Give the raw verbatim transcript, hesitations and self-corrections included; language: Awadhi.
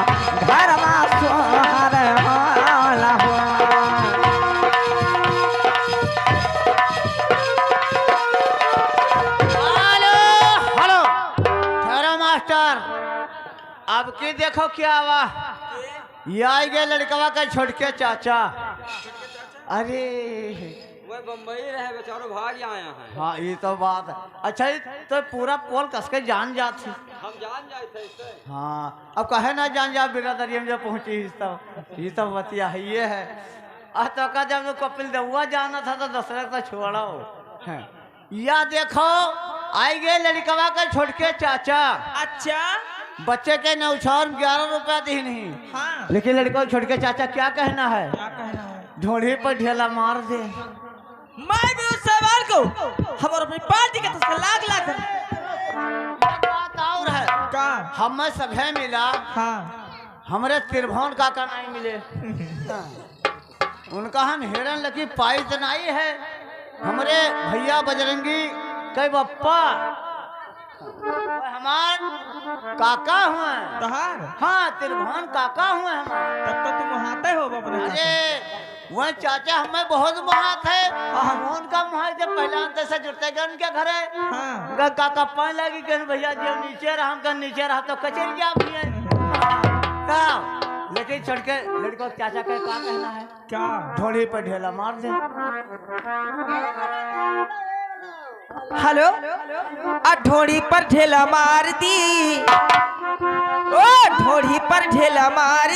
घर मा सोहर होला हो। हेलो, हेलो, ठहरो मास्टर, अब की देखो क्या हुआ? ये आई गए लड़कवा के छोटके चाचा। अरे, वह बम्बई रहे, बेचारो भाग आया है। हाँ, ये तो बात है। अच्छा, ये तो पूरा पोल कस के जान जात ही। हम जान जाए थे इससे। हाँ, अब कहे ना जान जा बिरादरी में जब पहुँची इस तब, ये तो बतिया है, ये है। आ तो का जब कपिल देवा जाना था तो दूसरे तो छोड़ो। हैं। या देखो, आई गए लड़कवा के छोटके चाचा। अच्छा। बच्चे के न्योछावर ग्यारह रुपया दी नहीं। हाँ। लेकिन लड़का छोटके चाचा क्या कहना है? क्या कहना है? ढोढ़ी पर ढेला मार दे। मैं भी उस सामान को, हम और अपनी पार्टी के तो लाख लाख। बात और है। का? हम सभे मिला। हाँ। हमरे त्रिभुवन काका नहीं मिले। उनका हम हेरन लगी पाइत नहीं है। हमरे भैया बजरंगी के बप्पा, वो हमार काका हुए। तोहार? हाँ, त्रिभुवन काका हुए हमार। तब तो तुम वहां पे हो अपने अरे, काका। वह चाचा हमें बहुत मोहात है। हाँ। हम उनका मोहात जब पहले अंत से जुड़ते गए उनके घरे। हाँ। उनका काका पाए लगी, कहन, "भैया जी, हम नीचे रहा।" हम कहन, "नीचे रहा तो कचेरी क्या भी है?" हाँ। लेकिन छोटके लड़को चाचा के का कहना है? क्या? ढोढ़ी पर ढेला मार दे। हेलो, आ ढोढ़ी पर ढेला मार दी, ओ ढोढ़ी पर ढेला मार